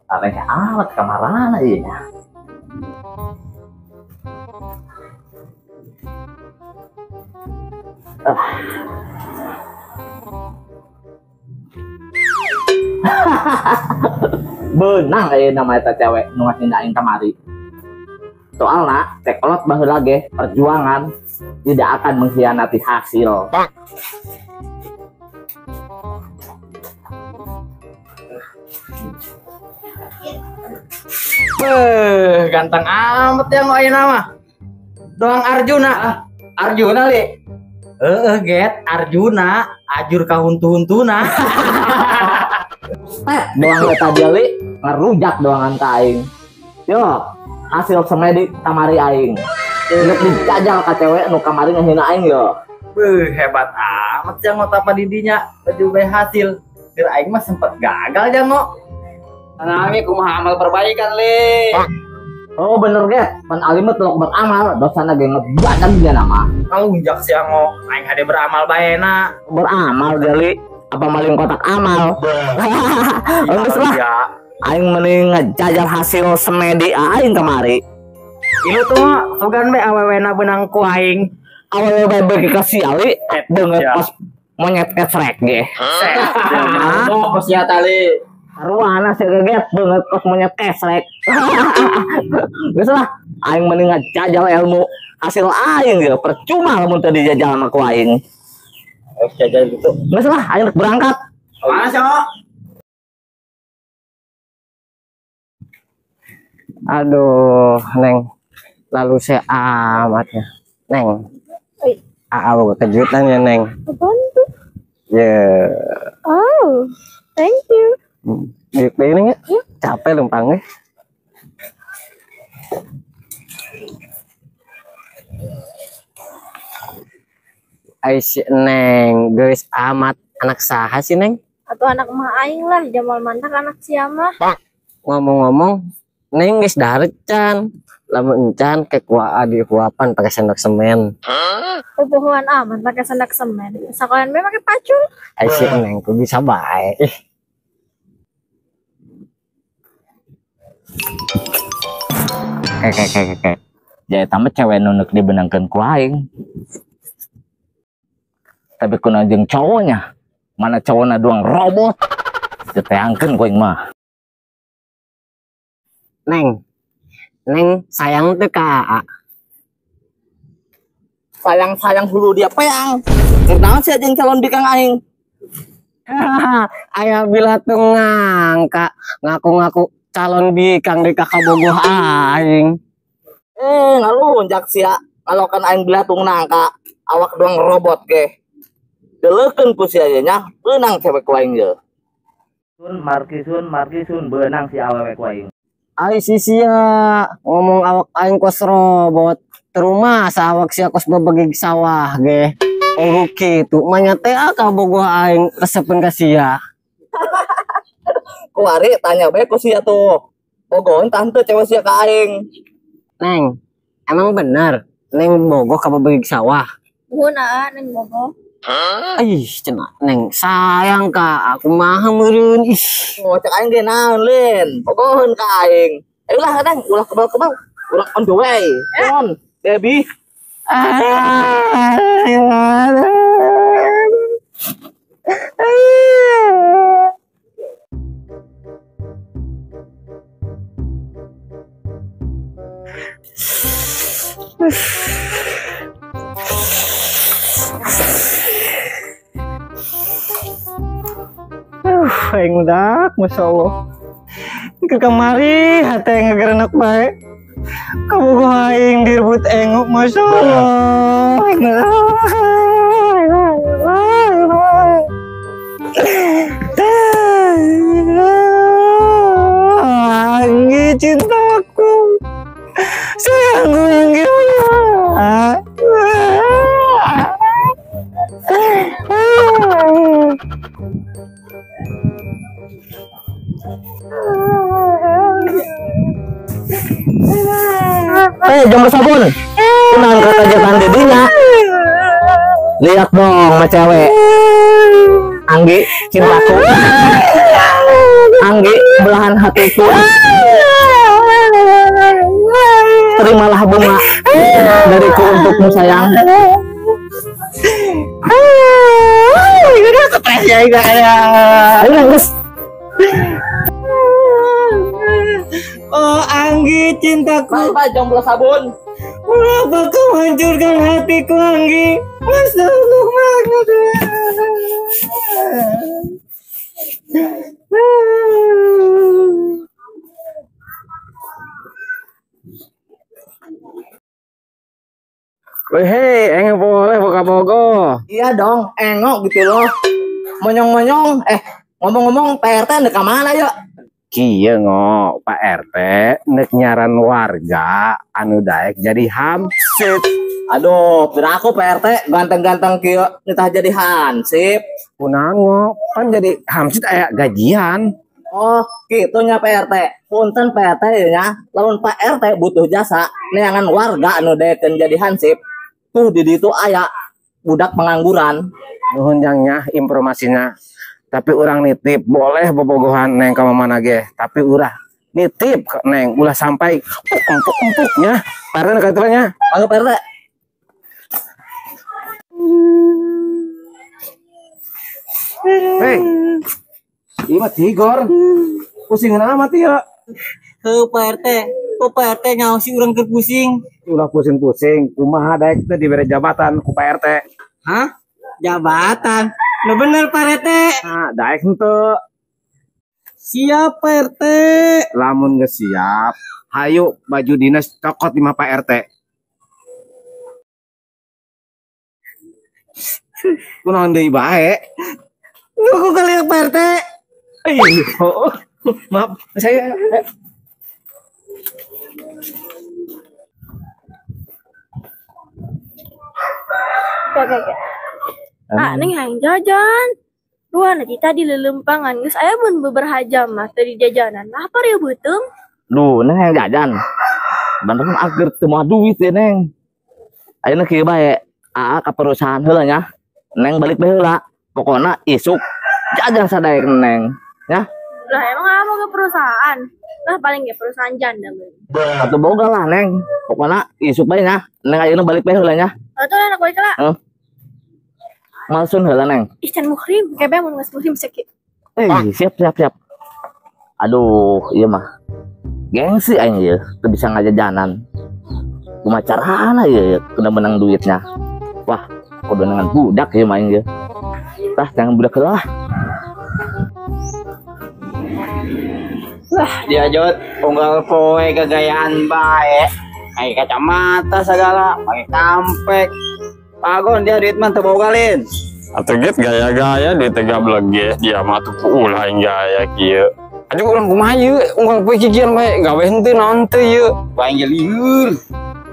Aneh amat kamarana ieu nya. Beunang euy nama eta cewek nu ngacinda aing kamari. Soalna cek kolot baheula ge perjuangan tidak akan mengkhianati hasil. Beuh, ganteng amat yang ayeuna mah. Doang Arjuna. Arjuna li. Heeh, get Arjuna, ajur kahuntu-huntuna. Doang eta dia li ngarujak doangan ka aing. Yo, hasil semedi kamari aing. Geus dijajal ka cewek nu kamari ngehina aing yo. Beuh, hebat amat yang tapa didinya baju bae hasil. Keur aing mah sempet gagal jango. Nami kumaha amal perbaikan li. Oh bener ge, pan alim mah telok beramal, dosana ge ngebadan dia nama. Kalunjak sia ngo, aing hade beramal baena. Beramal ge li, apa maling kotak amal. Geus lah. Aing mending ngejajal hasil semedi aing kemari. Ilu tuh ngo, sugan be awewena beunang ku aing. Awewe bae beuki ka sia li, beungeut pas monyet kecrek ge. Oh, sia tali. Ruana sih geget banget kos monyet kesrek. Geus lah, aing mending ngajajal ilmu hasil aing ya, percuma lamun teu dijajal sama ku aing. Jajal gitu. Geus lah, aing rek berangkat. Mana sih, Ngo? Aduh, Neng. Lalu saya amat ya. Neng. Aa boga kejutan ya, Neng. Apaan tuh? Ya. Oh, thank you. Duduk deh, Neng ya. Capek lumpang ya. Ai si Neng, geus amat anak saha sih, Neng? Atau anak mah aing lah, Jamal mantak anak siapa? Ngomong-ngomong, Neng geus dahar can. Lamun encan ke kuaa dihuapan pakai sendok semen. Pupuhuan aman pakai sendok semen. Sekalian be pakai pacul. Ai si Neng ku bisa bae. Ih. Kayak. Jadi tambah cewek nu neuk dibenangkeun ku aing. Tapi kunaon jeung cowoknya? Mana cowokna doang robot. Diteangkeun ku aing mah. Neng. Neng sayang teu ka Aa? Sayang-sayang hulu dia peang. Kunaon sia jeung calon bikang aing? Aya bila tuh ngangka ngaku-ngaku calon bikang di kakak bogoh aing. Ngalunjak sia. Kalau kan aing bila tung nangka, awak doang robot ge. Deleukeun ku sia ye nya, beunang cewek ku aing ye. Sun markisun markisun beunang si awewe ku aing. Ai si sia ngomong awak aing kos robot. Terumah sawak sia kos bebegig sawah ge. Oh kitu manya teh ka bogoh aing resepeun ka sia. Kuari tanya bae ku sia tuh. Bogoheun tante cewek sia ka aing. Neng, emang bener Neng bogoh ka bebegig sawah? Nuhun aa, Neng bogoh. Ih, cenah Neng sayang ka aku mah meureun ih. Oh, cek aing ge naon lin? Bogoheun ka aing. Ayolah Neng, ulah kebal-kebal. Urang on the way. On, baby. Aing udah, masya Allah. Ke kamari hati yang ngegerenak baik. Kamu aing direbut engok, masya Allah. Anggi cintaku, sayangku Anggi. Jomblo sabun. Tenang kata jetan dedinya. Lihat dong sama cewek. Anggi, cintaku. Anggi, belahan hatiku. Terimalah bunga dariku untukmu sayang. Udah stres ya kayak. Ayo nangis. Oh Anggi cintaku. Bye bye jomblo sabun. Mengapa kau hancurkan hatiku Anggi? Masa Allah banget. Hei, engok boleh buka bogo. Iya dong, engok gitu loh. Monyong-monyong, ngomong-ngomong Pak RT nek mana ya? Kieu ngo, Pak RT nek nyaran warga anu daek jadi hansip. Aduh, pira aku Pak RT ganteng-ganteng kieu nitah jadi hansip. Kunaon ngo, pan jadi hansip aya gajian. Oh, kitunya Pak RT. Punten Pak RT nya, lamun Pak RT butuh jasa neangan warga anu daekeun jadi hansip. Tuh di ditu aya budak pengangguran. Nuhun jangnya informasinya. Tapi urang nitip boleh bobogohan neng ka mana ge, tapi urah nitip neng ulah sampai empuk-empuknya. Pak RT katanya. Mangga Pak RT. Hei. Ieu mah tigor. Pusing amat ya. Heuh Pak RT, kok Pak RT nyaho si urang keur pusing. Ulah pusing-pusing, kumaha daek teh dibere jabatan ku Pak RT. Hah? Jabatan? Lo bener Pak RT. Nah, daek henteu. Siap Pak RT. Lamun geus siap, hayu baju dinas cokot di mah Pak RT. Kunaon deui bae? Nuku kali Pak RT. Oh, maaf, saya Oke. Ah, neng hayang jajan. Ruana kita di lelempangan geus aya mun beberapa jam mah teu di jajanan. Lapar ya beuteung. Duh, neng hayang jajan. Beneran ager teu moal duit ya neng. Ayeuna kieu bae, aa ka perusahaan heula nya. Neng balik bae heula. Pokona isuk jajan sadaek neng, ya. Lah emang apa ke perusahaan? Lah paling ge perusahaan janda meureun. Atuh boga lah neng. Pokona isuk bae nya. Neng ayeuna balik bae heula nya. Atuh enak bae lah. Heeh. Malsun heula neng. Ih can muhrim, kebe mun geus muhrim sakit. Siap. Aduh, ieu mah. Gengsi aing ieu, teu bisa ngajajanan. Kumaha carana ieu kudu menang duitnya. Wah, kudu dengan budak ieu mah aing ieu. Tah, jangan budak heula lah. Lah, dia jod unggal poe gagayaan bae. Pakai kacamata segala, pakai kampek. Pagon dia duit mah teu boga lin. Atuh get gaya-gaya duit teh gablek ge, dia mah tuh ulah aing gaya kieu. Aduh urang kumaha ieu, unggal poe kikian bae gawe henteu naon teu ieu. Bae ge lieur.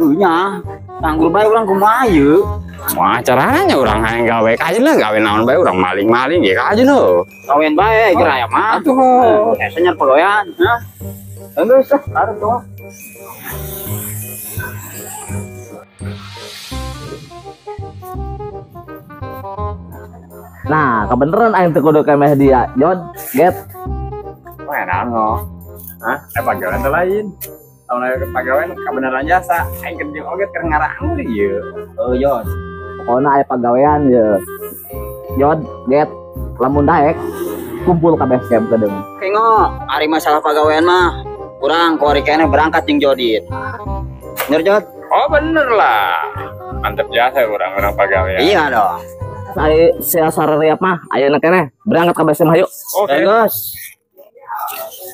Heuh nya, tanggur bae urang kumaha ieu. Wah, caranya urang hayang gawe kajeun lah, gawe naon bae urang maling-maling ge kajeun heuh. Gawean bae geura aya mah. Atuh. Hese nyar pagawean, hah. Geus ah, arep tuh. Nah, kebeneran aing teu kudu kemeh dia. Jod, get. Wah, naon ngo? Hah? Pagawean teh lain. Lamun aya pagawean kabeneran jasa, aing kerja oge keur ngaranggur ieu. Heuh, Jod. Pokona aya pagawean ye. Jod, get. Lamun daek kumpul kabeh camp kedeung. Oke ngo, ari masalah pagawean mah urang kuari keneh berangkat jeung Jodit. Bener Jod? Oh, bener lah. Mantep jasa urang-urang pagawean. Iya dong. Saya sarariap mah ayeuna keneh berangkat ka BSM hayu. Oke. Geus.